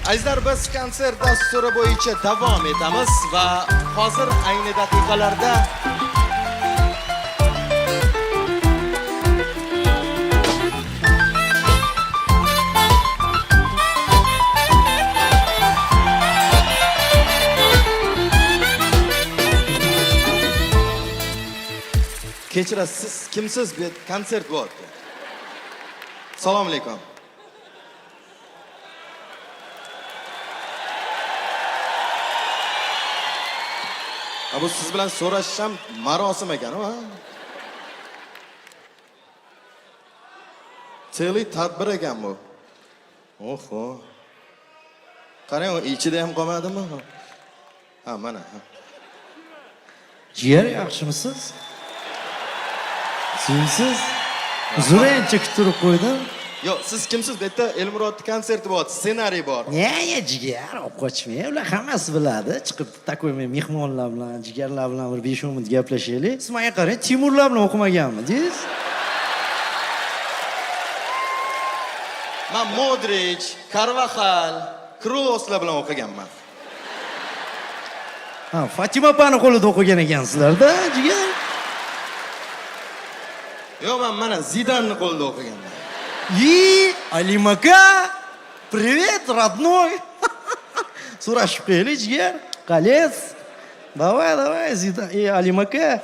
Azizlar, biz konsert dasturi bo'yicha davom etamiz va hozir ayni daqiqalarda Kechirasiz, siz kimsiz? Bu yerda konsert bo'lyapti. Assalomu alaykum. Ha, bu siz bilan so'rashish ham marosim ekan, ha? Целый tadbir ekan bu. Oho. Qarang, u ichida ham qolmadimi? Ha, mana. Ha. Jigar, yaxshimisiz? Suyimsiz? Uzr, ancha kuttirib qo'ydim. Yo'q, siz kimsiz? Bu yerda Elmurodning konserti bo'lyapti, ssenariy bor. Ne jigar, olib qochmang. Ular hammasi biladi. Chiqib такой men mehmonlar bilan, jigarlar bilan bir 5-10 minut gaplashaylik. Siz menga qarang, Timurlar bilan o'qimaganmidingiz? Man Modric, Carvajal, Krooslar bilan o'qiganman. Ha, Fatima opani qo'lida o'qigan ekansizlar-da, jigar. Yo'q, man mana Zidanni qo'lida o'qiganman. И Alim aka, привет, родной. So'rashib qo'yaylik, jigar. Qalez. Давай, давай, Zidan. Ey, Alim aka.